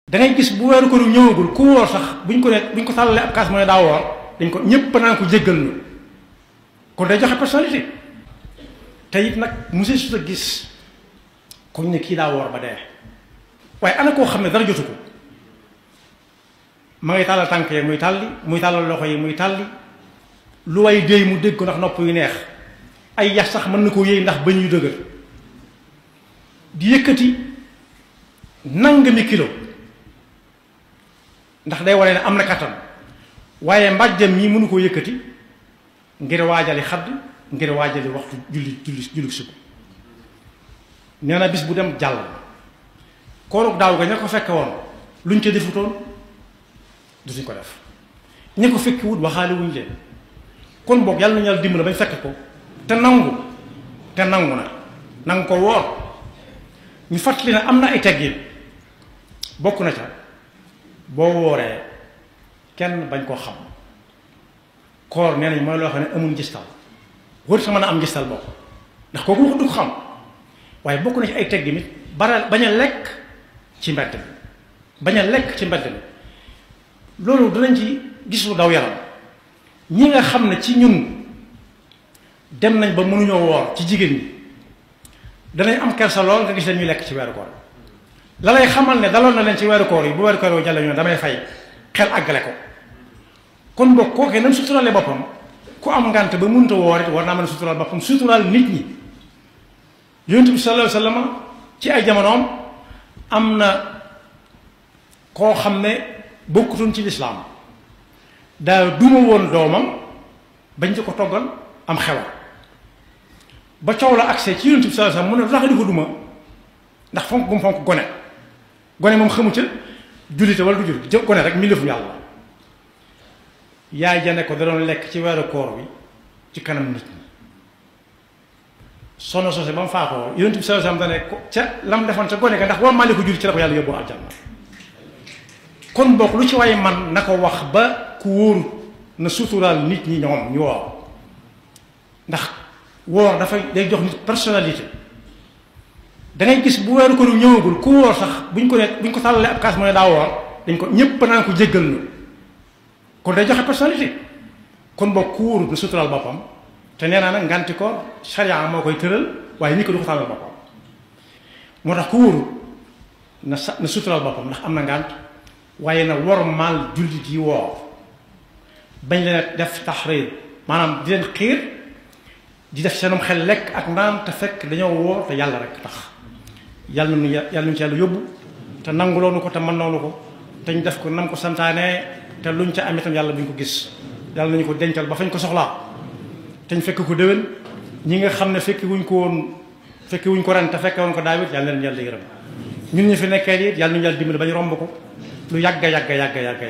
da ngay gis bu weeru koor ñëwagul ku woor sax buñ ko tàllalee ab kaas mu ne daa woor dañ ko ñëpp naan ko jéggal ñu kon day joxe personnalité te it nag monsieur su ta gis kuñ ne kii daa woor ba dee waaye ana koo xam ne dara jotu ko ma ngay tàllal tànk yi muy tàllal loxo yi muy tàlli lu way déy mu dégg ko ndax nopp yu neex ay yax sax mën na koo yëy ndax bëñ yu dëgër di yëkkati nangami kilo ndax day wane ne am na kattan waaye mbàjjam mii mënu koo yëkkati ngir waajali xadd ngir waajali waxtu julli suba nee na bis bu dem jàll koorug daaw ga ña ko fekke woon luñ ca defutoon dutuñ ko def ña ko fekki wut waxaale wuñ leen kon boog yàlla nañu yàlla dimbali bañ fekk ko te nangu nangu ko woor ñu fàttali ne am na ay teggin bokk na ca boo wooree kenn bañ koo xam koor nee nañ mooy loo xam ne amul gistal wër sa mën a am gistal bokk ndax kooku wax du ko xam waaye bokk na ci ay teggin it bañ a lekk ci mbedd mi loolu dinañ ci gis lu daw yaram ñi nga xam ne ci ñun dem nañ ba mënuñoo woor ci jigéen ñi danañ am kersa lool nga gis leen ñuy lekk ci weeru koor la lay xamal ne daloon na leen ci weeru koor yi bu weeru koor yi jàll ñoon damay fay xel àggale ko kon boog kookee nam suturaale boppam ku am ngànt ba mënta woor it war naa mën a suturaal boppam suturaal nit ñi yonent bi sallallahu alayhi wa sallam ci ay jamonoom am na koo xam ne bokkutoon ci lislaam daa duma woon doomam bañ di ko toggal am xewal ba coow la accès ci yonent bi sallallahu alayhi wa sallam mu ne lu tax di ko duma ndax fonk gum fonk gone moom xamu ca jullite wala du jul gone rek mbindeefum yàlla yaay jane ko da doon lekk ci weeru koor bi ci kanam nit ñi sono sose ba mu faatoo yonent bi sallallahu alayhi wa sallam dane ko ca lam defoon ca gone ga ndax war maale ko jul ci la ko yàlla yóbbu aljanna kon bokk lu ci waaye man na ko wax ba ku wóorut na suturaal nit ñi ñoom ñu woor ndax woor dafay day jox nit personnalité da ngay gis bu weeru ko ñëwagul ku woor sax buñ ko tàllalee ab kaas mu ne daa woor dañ ko ñëpp naan ko jéggal ñu kon day joxe personnalité kon bokk ku wóorut na suturaal boppam te nee naa nag nganti ko sharia moo koy tëral waaye nit ko du ko tàllal boppam moo tax ku wóorut na suturaal boppam ndax am na ngant waaye na wormaal jullit yi woor bañ leen def taxriir maanaam di leen xiir di def seenum xel lekk ak naan te fekk dañoo woor te yàlla rek tax yàlla nañu ci yàlla yóbbu te nanguloonu ko te mën noonu ko te ñu def ko nam ko santaane te luñ ca am itam yàlla buñ ko gis yàlla nañu ko dencal ba fañ ko soxlaa te ñu fekk ko déwén ñi nga xam ne fekki wuñ ko ren te fekke woon ko daawit yàlla leen yàlla yërëm ñun ñu fi nekkee it yàlla nañu yàlla dimbali ba ñu romb ko lu yàgga